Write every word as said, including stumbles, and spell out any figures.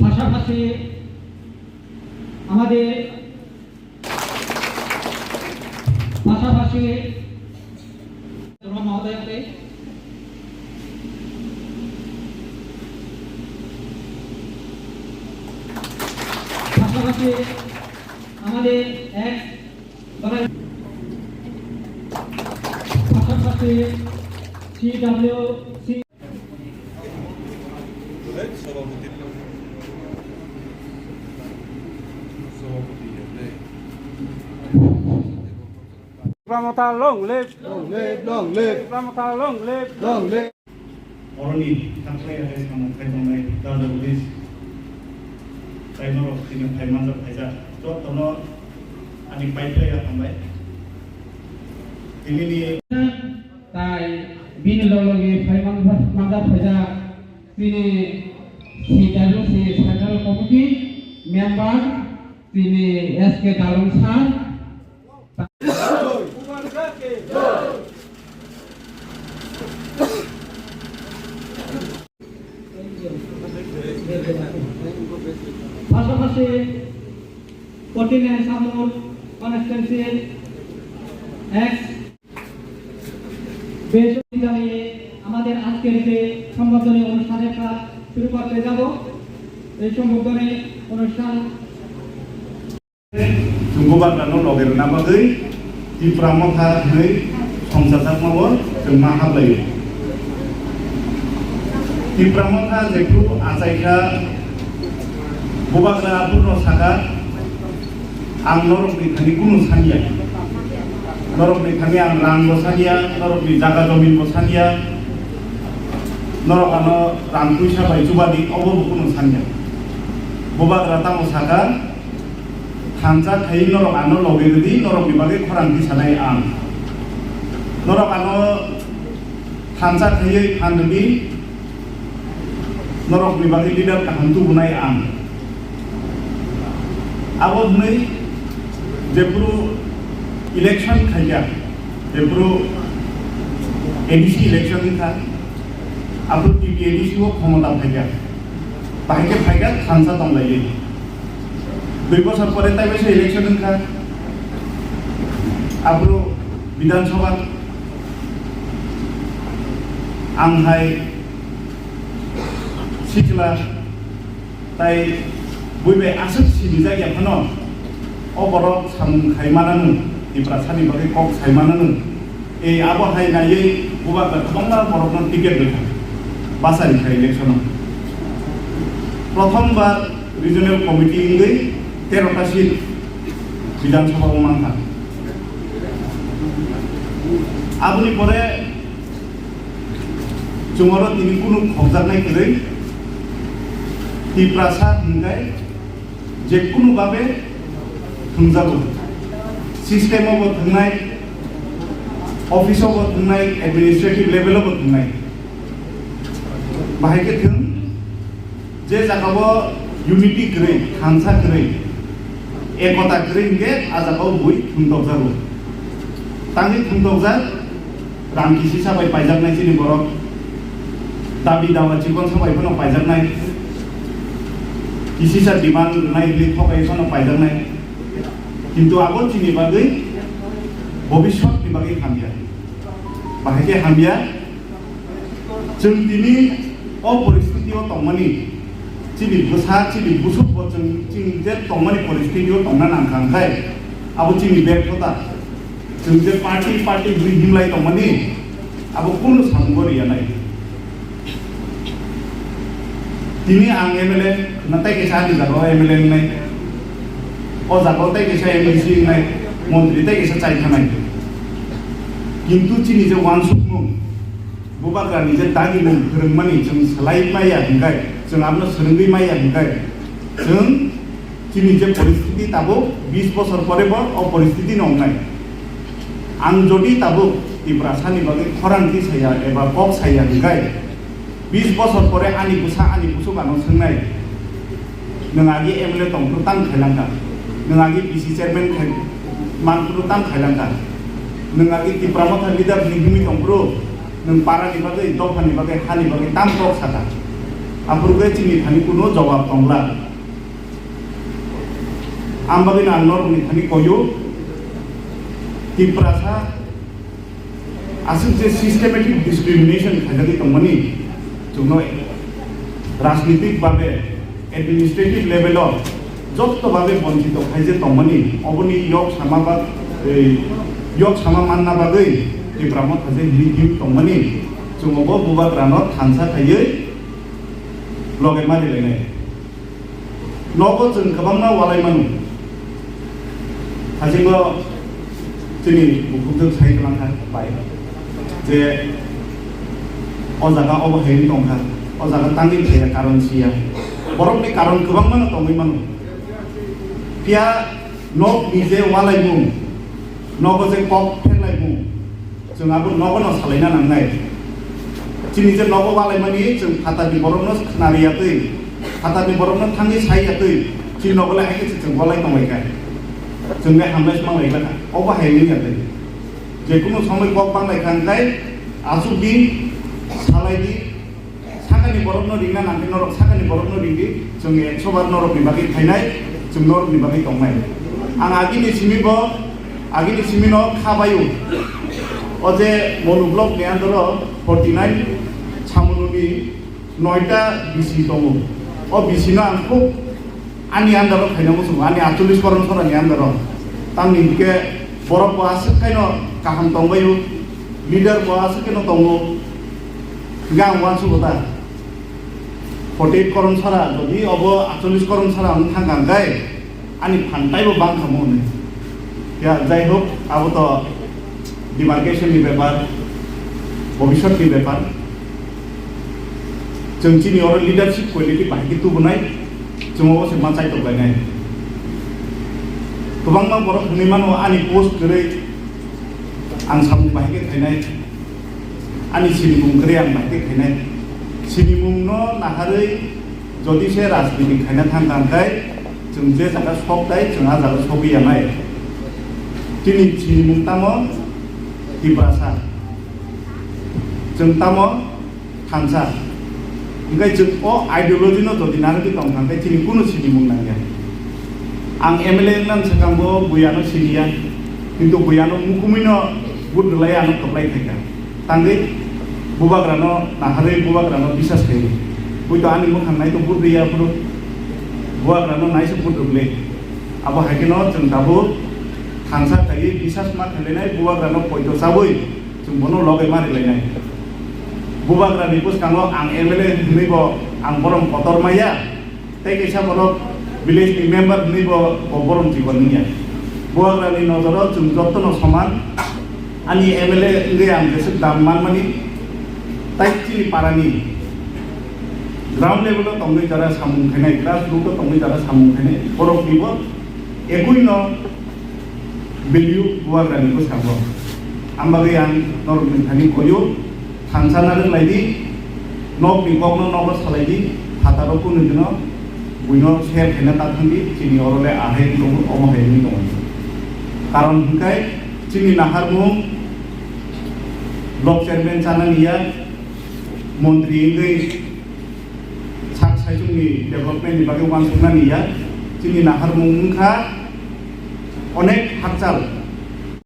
পাশাপাশি আমাদের, পাশাপাশি মহোদয়কে, পাশাপাশি আমাদের এক পাশাপাশি CWC Tipra Motha long live! Long live, long live! Tipra Motha long live! Long live! Oroni thaklai hai samung khai tongnai Dada Buddhist tai norok tini phai manjak phaijak jotono ani pai phlai ya hambai. Tini ni Tai bini loge loge phai manjak phaijak tini C W C Central Committee member tini S K Dalung sir. পাশাপাশি কঠিন সামুর কনস্টিটুয়েন্সির এক্স বেসরকারি জানিয়ে আমাদের আজকের যে সম্বর্ধনা অনুষ্ঠানের কাজ শুরু করতে যাব। এই সম্বর্ধনা অনুষ্ঠান Chwng bubagrano loge rwna bagwi Tipra Motha hwnwi songchajakmao chwng ma hablaio. Tipra Motha jephru achaikha, bubagra aphurno sakha, "Ang norokni thani kunu sanya. Norokni thani ang rangbo sanya, norokni jaga jominbo sanya, norok ano rang puisa bai chubadi, obobo kunu sanya." Bubagra tamo sakha, "Thansa khai norok ano loge rwdi, norokni bagwi khorang tisanai ang. Norok ano thansa khaiwi phan rwdi, norokni bagwi leader kaham tubunai ang." Abo hwnwi jephru election khaikha, jephru A D C election wngkha, aphuru T P A D C o khomota phaikha. Bahai khe phaikha thansa tonglaiwi. Dui bosor pore taibaisa election wngkha. Aphuru Bidhan Sabha ang hai sikla tai bui bai aswk sinijak ya phano o borok samung khai mananw, Tiprasani bagwi kok sai mananw. Ei abo hai naiwi bubagra kwbangma borokno ticket rwkha bachari kha election-o. Prothom bar regional committee wngwi tero ta seat Bidhan Sabha-o mankha. Aboni pore chwng oro tini kunu khokjaknai kwrwi Tiprasa hwnkhai je kunu babe thwngjago. System-o bo thwngnai, office-o bo thwngnai, administrative level-o bo thwngnai. Bahai khe thwng, je jagao unity kwrwi, thansa kwrwi, ekota kwrwi hwnkhe a jagao bui thwngtokjago. Tangwi thwngtokjak, rang kisisa bai paijaknai chini borok, dabi dawa chikon sabai phano paijaknai, kisisa demand rwnai hwnwi thokai phano paijaknai. Kintu abo chini bagwi bobiswtni bagwi hamya. Bahai khe hamya, chwng tini o poristiti-o tongmani, chini bwsa, chini busuk bo chwng, chwng je tongmani poristiti-o tongna nangkha, hwnkhe abo chini berthota. Chwng je party, party hwnwi himlai tongmani, abo kunu samungo riya nai. Tini ang M L A na tei kaisa ani jagao M L A wngnai, o jagao tei kaisa M D C wngnai, montri tei kaisa chai thanai. Kintu chini je uansukmung, bubagrani je dagimung phwrwngmani chwng swlai maya hwnkhe, chwng abono swrwngwi maya hwnkhe, chwng chini je poristiti tabuk bis bosor pore bo o poristiti no wngnai. Ang jodi tabuk Tiprasani bagwi khorang tisaya eba kok saya hwnkhe, bis bosor pore ani bwsa ani busuk ano swngnai, "Nwng agi M L A tongphuru tang khailangkha, nwng agi P C chairman khai manphuru tang khailangkha, nwng agi Tipra Motha leader ni himwi tongphuru Nwng parani bagwi, dophani bagwi, hani bagwi tam kok saka. Aphuru khe chini thani kuno jawab tongla. Ang bagwi ang norokni thani koyo, Tiprasa aswk je systematic discrimination khaijagwi tongmani, chwngno rajnitik babe, administrative level o jotto babe bonchito khaije tongmani, oboni yok sama ba, ei, yok sama manna bagwi Tipra Motha je hini him tongmani, chwng obo bubagrano thansa khaiwi loge ma rilainai. Nogo chwng kwbangma walai mano. Hasingo chini bukhukjwk sai kwlangkha bai je o jaga obo hai wng tongkha, o jaga tangwi thaiya karon siya. Borokni karon kwbangmano tongwi mano. Phiya nokni je walaimung, nogo je kok pherlaimung, chwng abo nogo no salaina nangnai. Chini je nogo walaimani chwng phatarni borokno khnariyatwi, phatarni borokno thangwi saiyatwi, chini nogo le hai khe se chwng walai tonglaikha. Chwng le hamlai se manglaikha. Obo hai wngya twi. Jekunu somoi kok banglaikha hwnkhe achukdi, salaidi, sakani borokno ringna nangkhe norok sakani borokno ringdi, chwng ekso bar norokni bagwi phainai, chwng norokni bagwi tongnai. Ang agini simi bo, agini simi no kha baio. O je Monu block ni under o forty nine Chamunu ni noita B C tongo. O B C no ang khub ani under o khaina muchungo, ani atchollish koron sora ni under o. Tamni hwnkhe borok bo aswk khaino kaham tongbaio, leader bo aswk khaino tongo. Hingke ang uansugo ta, forty eight koron sara, jodi obo atchollish koron sara wng thangkha hingke ani phan taibo bangkha mo hwnwi. Ya, jai hok, abo to demarcation ni bepar, bhobishyot ni bepar. Chwng chini oro leadership quality bahai khe tubunai, chwng obo se ma chaitok lainai. Kwbangma borok hwnwi mano ani post kwrwi, ang samung bahai khe khainai. Ani sinimung kwrwi ang bahai khe khainai. Sinimungno naharwi jodi se rajniti khaina thang thang khai, chwng je jaga sok tai, chwng a jaga sogwi ya nai. Chini sinimung tamo Tiprasa. Chwng tamo thansa. Hingke chwng o ideology no jodi narwgwi tong thang khe chini kunu sinimung nangya. Ang M L A wngna swkang bo buya no siniya, kintu buya no mukumui no vote rwlai ano kwplai khaikha. Tangwi bubagra no naharwi bubagra no bisas khai. Bui to ani mukhang nai to vote rwya phuru bubagra no nai se vote rwle. Abo hai khe no chwng tabuk thansa khaiwi bisas ma khailainai bubagra no poito chabwi. Chwng bono loge ma rilainai. Bubagrani bwskango ang M L A hwnwi bo ang borom kotor maya, tei kaisa borok village ni member hwnwi bo, bo borom chikon wngya. Bubagrani nojoro chwng jotono soman. Ani M L A wngwi ang jeswk dam manmani, tai chini parani ground level o tongwi jara samung khainai, grassroot o tongwi jara samung khainai borokni bo ekui no value bubagrani bwskango. Ang bagwi ang norokni thani koyo, thansa narwk lai di, nokni kokno nogo salai di, phataro kunu dino buino share khaina ta thang di, chini oro le ahai wng tongo, omo hai wngwi tongo. Karon hwnkhe chini naharmung block chairman chanani ya, montri wngwi sak saichungni development ni bagwi uansuknani ya, chini naharmung wngkha onek hakchal